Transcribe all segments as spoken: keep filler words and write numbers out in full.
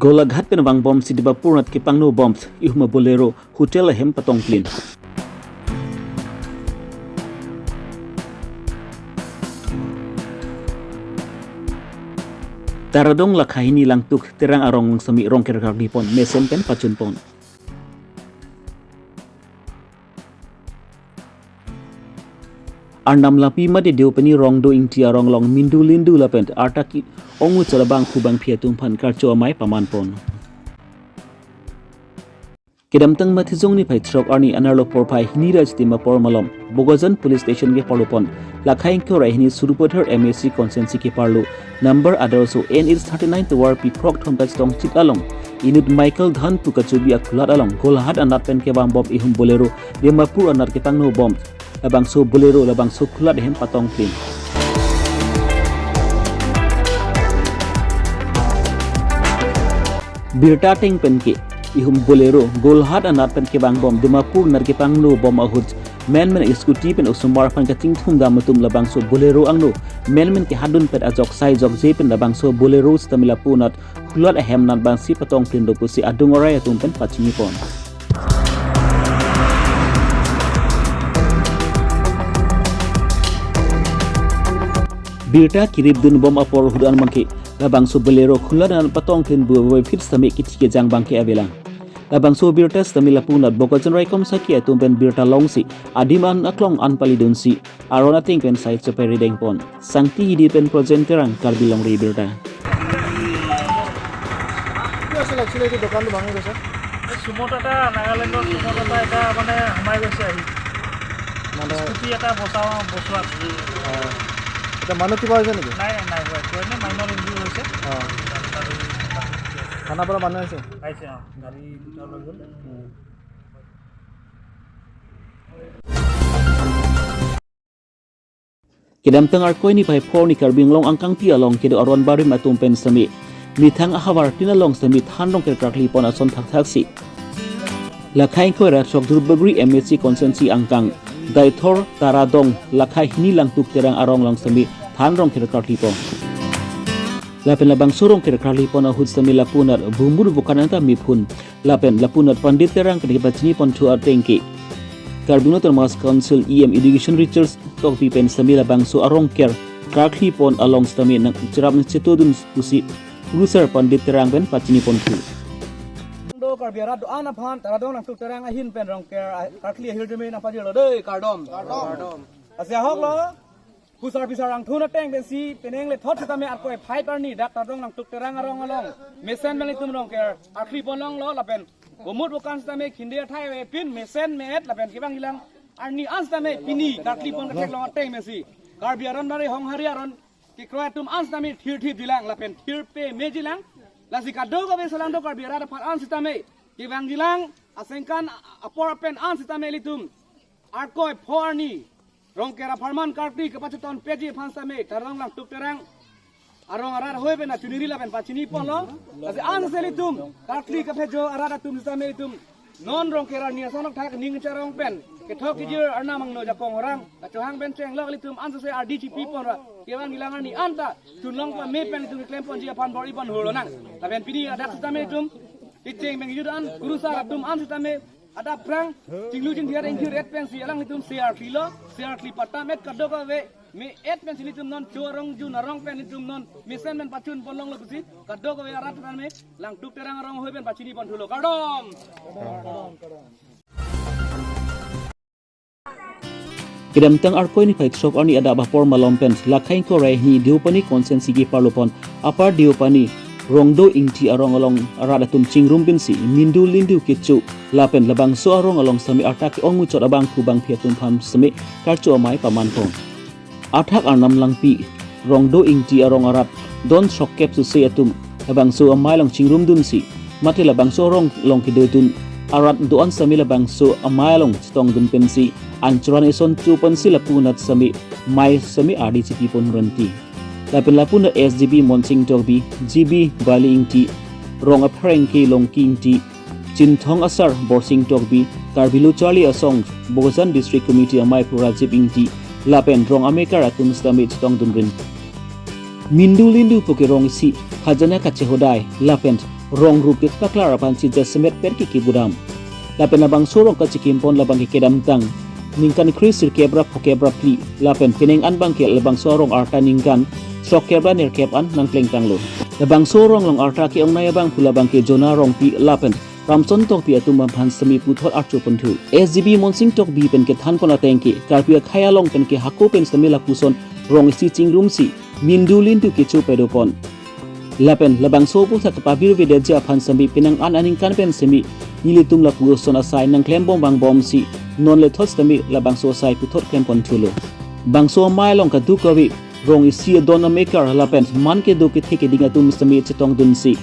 Golaghat pen vangbomsi Dimapur anat kepangno bom, ihum Bolero hotel ahem patongplin. Taradong Lakhahini Langtuk Terang arong along sitame rong kekarklipon, mesen pen pachunpon. Arnam Langpi mate Deopani Rongdo Ingti arong along mindu lindu lapen arta ke-ong muchot abangphu bangphi atum aphan karcho amei pamanpon. Kedamtang Mathijong niphai throk arni anerlo porphai hini ra chitim apor malom Bokajan Police Station keparlupon Lakhai ingkoi ra hini Sarupathar M A C constituency keparlo number adarso N H thirty-nine tovar pi phrok thom pet tongchit along inut Michael Dhan pu kachobi akhulat along Golaghat anat pen kevangbom ihum Bolero Dimapur anat kepangno bom, labangso Bolero labangso khulat ahem patongplin. Birta ateng pen ke ihum Bolero Golaghat anat pen kevangbom Dimapur anat kepangno bom ahut menmen scooty pen osomar aphan kachingthum dam atum labangso Bolero angno menmen kehadun pet ajok sai jokje pen labangso Bolero sitame lapu anat khulat ahem anat bangsi patongplin do pusi adung orai atum pen pachinipon. Birta kirip dun bom apor hudan mangke labangso Bolero khulat anat patongplin bu voi phit sitame kithi kejang bangke avelang. Labangso birta sitame lapu anat Bokajan raikom saki atum pen birta longsi adim an aklong an palidunsi aron ateng pen sai cheperi dengpon. Sangti Hidi pen Projen Terang, Karbi Longri Abirta. কি আছিল একচুৱেলি এইটো দোকানটো ভাঙি গৈছে? এই চুমট এটা, নাগালেণ্ডৰ চুমট এটা, এটা মানে সোমাই গৈছে আহি। মানে স্কুটি এটা বচাওঁ, বচোৱাত। অ। এতিয়া মানুহ কিবা হৈছে নেকি? নাই, নাই, নাই হোৱা। এইটো এনে মাইনৰ ইঞ্জুৰি হৈছে। অ। আৰু থানাৰ পৰা মানুহ আহিছে? আহিছে, অ। গাড়ী দুটা লৈ গ'ল। উম। Kedamtang Arkoi niphai phor ni Karbi Anglong angkangpi along kedo aron barim atum pen sitame methang ahavar tin along sitame than rong kekarklipon ason thakthak si Lakhai ingkoi ra throk Duarbagori M A C constituency angkang Deithor Taradong Lakhahini Langtuk Terang arong along sitame than rong kekarklipon. Lapen labangso rong kekarklipon ahut sitame lapu anat bumur bukan anta miphun lapen lapu anat Pandit Terang pen kepachiniponthu ateng ke Karbi Anglong Autonomous Council E M Education Richard Tokbi pen sitame labangso arong kekarklipon along sitame nangcherap nangchetodun pusi Professor Pandit Terang pen pachiniponthu. Do Karbi arat do-an aphan Taradong Langtuk Terang ahin pen rong kekarkli ahirjume nangpajirlo dei, kardom. Kardom. Asi ahok lo. Phusar phisar angthun ateng pensi penang le thot sitame Arkoi phai parni dak Taradong Langtuk Terang arong along mesen pen itum rong kekarklipon longlo lapen bumur bukan sitame khinde athai avepin mesen me-et lapen kevangjilang arni an sitame pini karklipon katheklong ateng pensi Karbi aron bari honghari aron kekroi atum an sitame thirthipjilang lapen thirpemejilang. Lasi kadokave solangdo Karbi arat aphan an sitame kevangjilang asengkan apor pen an sitame ilitum Arkoi phor ni rong kera pharman karkli kepacheton peji aphan sitame Taradong Langtuk Terang arong arat ahoi pen achuniri lapen pachiniponlo. Lasi an sitame ilitum karkli kaphejo arat atum sitame ilitum non rong kera ni asonok thak ning charong pen kethok kejir arnam angno jakong orang kachohang pen chenglok ilitum an sitame ardi chipipon ra kevangjilang arni anta chunlong pame pen ilitum keklemponji aphan bor-iponhurlonang. Lapen pini adak sitame ilitum kecheng pengjut an kurusar atum an sitame adap phrang chinglu chingthir ingthir et pensi alanglitum searklilo, searkli patam et kadokave me-et pensi ilitum non cho arong jun arong pen ilitum non mesen pen pachunpon longlo pusi kadokave arat tame Langtuk Terang arong ahoi pen pachiniponthulo. Kardom. Kedamtang Arkoi niphai throk arni adap apor malom pen Lakhai ingkoi ra hini Deopani constituency keparlupon Upper Deopani Rongdo Ingti arong along arat atum chingrum pensi mindu lindu kecho lapen labangso arong along sitame arta ke-ong muchot abangphu bangphi atum aphan sitame karcho amei pamanpon. Athak Arnam Langpi Rongdo Ingti arong arat don throkkep suse atum labangso amei along chingrumdunsi mate labangso arong along kedodun arat do-an sitame labangso amei along chetongdun pensi anchot an eson choponsi lapu anat sitame mei sitame ardi chipipon renti. Lapen lapu anat S D B Monsing Tokbi, G B Bali Ingti, rong apherangke Longki Ingti, Chinthong asar Borsing Tokbi, Karbi Lo Charli Asong Bokajan District Committee amei pu Rajib Ingti lapen rong amekar atum sitame chetongdun rin. Mindu lindu pu ke rong isi khajana kachehodai lapen rong rup kepaklar aphansi jasemet per kiki budam. Lapen labangso rong kachikimpon labang ke kedamtang ningkan kre sirkep ra phokep ra phli, lapen penang an abang ke labangso arong arta ningkan throkkep ra nerkep an nangplengtanglo. Labangso rong along arta ke-ongnei abang pu labang ke Jona Rongpi lapen Ramson Tokbi atum aphan sitame puthot archo ponthu. S G B Monsing Tokbi pen kethanpon ateng ke Karbi akhei along pen ke hako pen sitame lapuson rong isi chingrumsi mindu lindu kecho pedopon. Lapen labangso aphuthak kepabir vedet ji aphan sitame penang an aningkan pen sitame nelitum lapuson asai nangklembom vangbomsi non lethot sitame labangso asai puthot klemponthulo. Bangso amei along kadokave rong isi adon amekar lapen man kedo kethe keding atum sitame chetongdunsi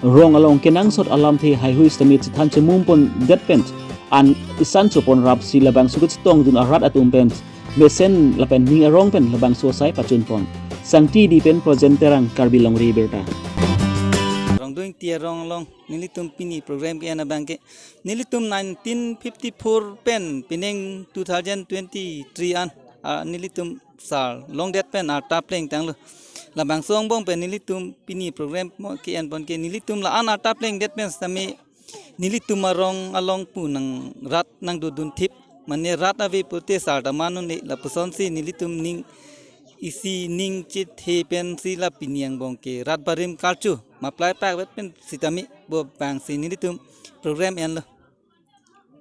rong along kenangsot alamthe haihui sitame chethan chemumpondet pen an isan choponrapsi labangso kechetongdun arat atum pen mesen lapen ning arong pen labangso asai pachunpon. Sangti Di pen Projen Terang, Karbi Longri Abirta. Rongdung Ingti arong along nelitum pini program ke-en abang ke nelitum nineteen fifty-four pen penang two thousand twenty-three an, ah, nelitum sar longdet pen arta plengtanglo. Labangso angbong pen nelitum pini program mo ke-enpon ke nelitum la-an arta plengdet pen sitame nelitum arong along pu nang rat nangdodunthip, mane rat ave pute sar ta man un-e lapusonsi nelitum ning isi ning chethe pensi la pini angbong ke rat barim karcho ma plai pakvet pen sitame bo abangsi nelitum program enlo.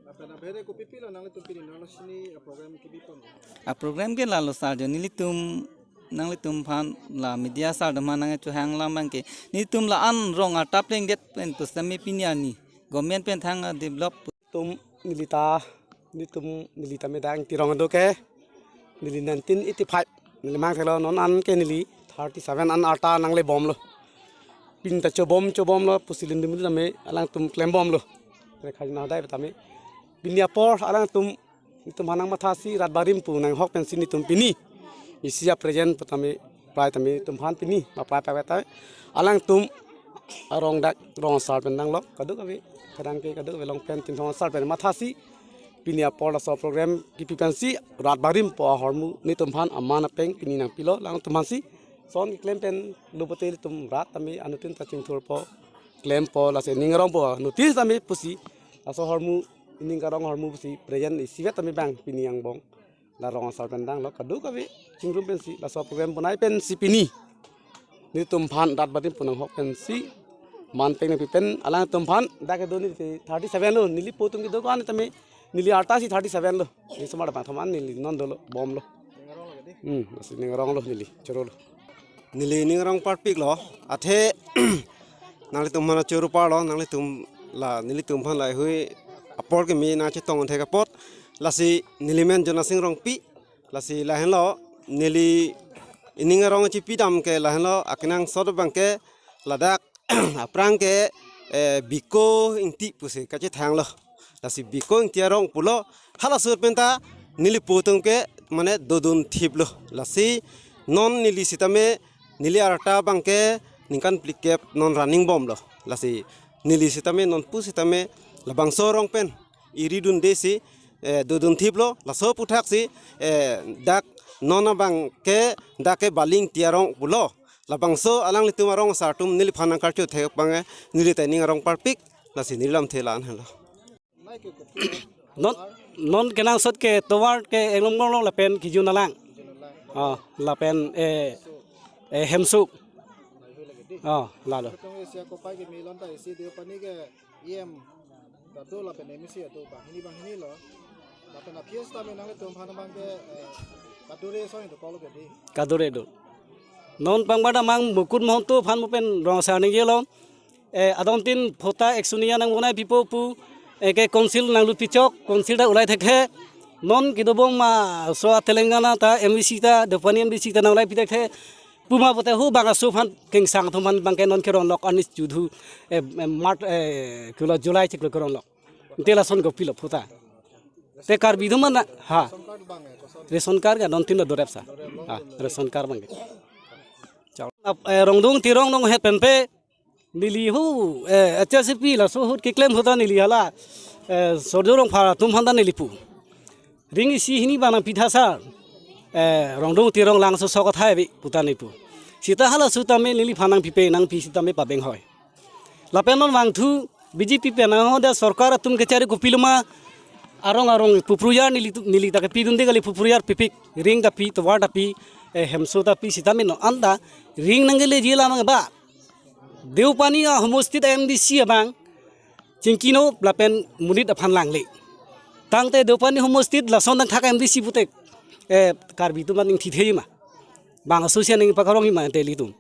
Lapen abere kopi pilo nanglitum pini nalo sini a program kibipon? A program ke lalo sar jo nelitum nanglitum aphan la media sar atum aphan nangchohang alam abang ke nelitum la-an rong arta plengdet pen pusitame pini arni government pen thang a develop tum neli ta, nelitum neli tame dak Ingti arong do ke neli nineteen eighty-five neli mangthelo, non an ke neli thirty-seven an arta nanglebomlo. Pini ta chobom chobomlo pusi lindum tame alangtum klembomlo. Re khajna dai tame pini apor alangtum nelitum aphan nangmathasi rat barim pu nanghok pensi nelitum pini isi a present pu tame plai tame nelitum aphan pini ma plai pakvet tame alangtum arong dak rong asar pen nanglok kadokave, kadang ke kadokave along pen Chinthong asar pen mathasi pini apor laso program kipi pensi rat barim pu ahormu nelitum aphan aman apeng pini nangpilo, alangtum aphansi son keklem pen lo pute nelitum rat tame anuttin ta chingthurpo, klempo, lasi ning arongpo anuttin tame pusi laso ahormu, ning arong ahormu pusi present isivet tame abang pini angbong la rong asar pen nanglok kadokave chingrum pensi laso program bonai pensi pini nelitum aphan rat barim pu nanghok pensi man peng nangpi pen alangtum aphan dak kedo neli thirty-seven lo, neli po atum kedo ko-an tame neli arta si thirty-seven lo. Neli osomar abang thom an neli non dolo, bomlo. Hmm, lasi ning aronglo neli, chorolo. Neli ning arong parpiklo, athe nanglitum aphan choro parlo, nanglitum la, nelitum aphan laheihui apor keme nangchetong thek apot, lasi neli men Jonasing Rongpi, lasi lahenlo, neli ining arong chipidam ke lahenlo, akenangsot abang ke ladak aphrang ke, eh, Biko Ingti pusi kachethanglo. Lasi Biko Ingti arong pulo, halaso penta neli po atum ke mane dodunthiplo. Lasi non neli sitame neli arta abang ke ningkan phlikep non running bomlo. Lasi neli sitame non pu sitame labangso arong pen iri dunde si, eh, dodunthiplo. Laso aphuthak si, eh, dak non abang ke dak ke Bali Ingti arong pulo. Labangso alanglitum arong asar atum neliphan nangkarcho thek abang, eh, neli ta ining arong parpik, lasi neli lamthe la-an henlo. Non, non kenangsot ke tovar ke Englong Borlong lapen Kijun alang. Ah, lapen, eh, eh, Hemsuk. Ah, lalo. Tung isi akopai keme lon ta isi Deopani ke E M ta do lapen M A C do banghini banghini lo. Lapen aphi sitame nanglitum aphan abang ke, eh, kadure soi do kolo ke di. Kadure do. Non pangbar damang Mukut Mahanta aphan mo pen rong asar ningjelo. Eh, adon tin phota eksonia nangbonai pipo pu, eh, ke council nanglutpichok, council ta ulai thekthe. Non kedobom ma so a Telangana ta M V C ta, Deopani M V C ta nanglai pithekthe. Puma pote ho bang aso aphan kengsang atum aphan abang ke non keronglok anis judhu, eh, eh, March, eh, kulo July chiklo keronglok. Te lason kopilo phota. Te Karbi atum mana, ha. Ration card ke adon tin lo dorep sa. Ha, ration card abang ke. Chao. Ap, eh, Rongdung Tirong nong het penpe. Neli hu, eh, H S P laso ahut keklem ahut ta neli hala, eh, Sorjo Rongphar atum aphan ta neli pu. Ring isi hini bang nangpitha sar, eh, Rongdung Tirong Langso sok athai ave pu ta neli pu. Sita halaso tame neliphan nangpipe, nangpi sitame pabeng hoi. Lapen non vangthu B J P pen nanghoda sorkar atum kechari kopiloma arong arong pupruyar neli tu, neli ta kepidunde kali pupruyar pipik, ring ta pi, tovar ta pi, eh, hemso ta pi sitame non anta ring nangkeleji alam abang ba. Deopani a-homostit M D C abang chingkino lapen monit aphan langle. Tangte Deopani homostit lason nangthak M D C putek, eh, Karbi atum nangthithei ma. Bang association nangpakarong ma te ilitum.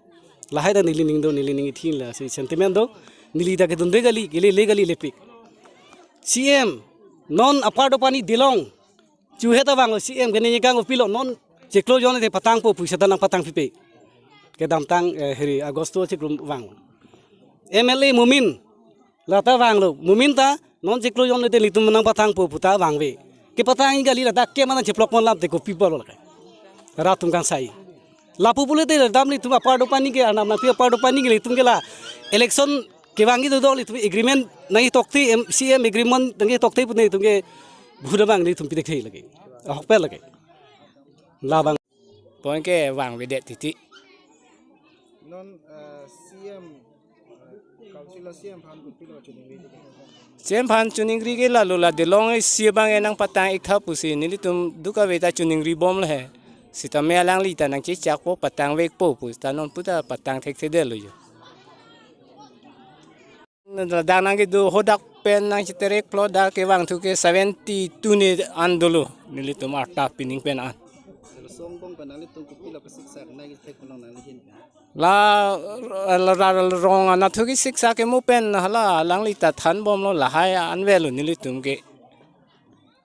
Lahai ta neli ning do, neli ning ithin la si sentiment do. Neli ta kedunde kali, kele le kali lepik. C M, non apar Deopani Dilong chuhe ta vanglo, C M kene nyekang opilo, non chiklo jon te patangpo pu seta nangpatangpipe. Kedamtang, eh, heri Agosto chiklo vang. M L A Momin lata vanglo, Momin ta non chiklo jon te ilitum nangpatangpo puta vangve. Kepatang kali lata ke mana cheplok mon lam te kopi polo lake. Rat atum kangsai. Lapu pule te dam ilitum apar Deopani ke anam nangpi apar Deopani ke ilitum ke la election kevangji do ilitum agreement nangtokte M-, C M agreement nangtokte pune ilitum ke bhuda bang ilitum pidekhei lake. Ahokpet lake. Labang. Point ke vangvedet titi. Non, eh, C M, eh, council C M aphan kopilo choningri ke? C M aphan choningri ke lalo la Dilong isi abang e nangpatang-ik tha pusi nelitum dukave ta choningri bomlo he. Sitame alangli ta nangchechakpo patangvekpo pu ta non puta patang thekthedetlo jo. Ladak nangkedo hadak pen nangcheterek plo dak kevangthu ke seventy two ni an dolo nelitum arta pining pen an. Song bong pen nanglitum kopilo kesiksak nangkethek pulang nangli hin. La, la, la, la rong anatthu kesiksak kemu pen hala alangli ta than bomlo lahai anvelo nelitum ke.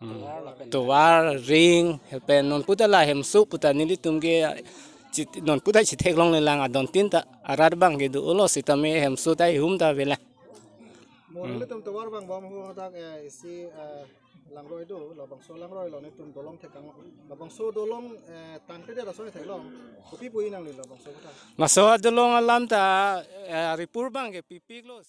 Hmm. Tovar, ring, lapen non puta la hemso puta nelitum ke chit-, non puta chitheklongle lang adon tin ta arat abang kedo-olo sitame hemso ta ihum ta vela. Mo Hmm. nelitum tovar vangbom ho hadak, eh, isi, eh, langroi do, labangso langroi lo nelitum dolong thekang, labangso dolong, eh, tangte de laso theklong. Kopi pu-i nangli labangso kotha? Laso dolong alam ta, eh, ripur abang ke pipiklo.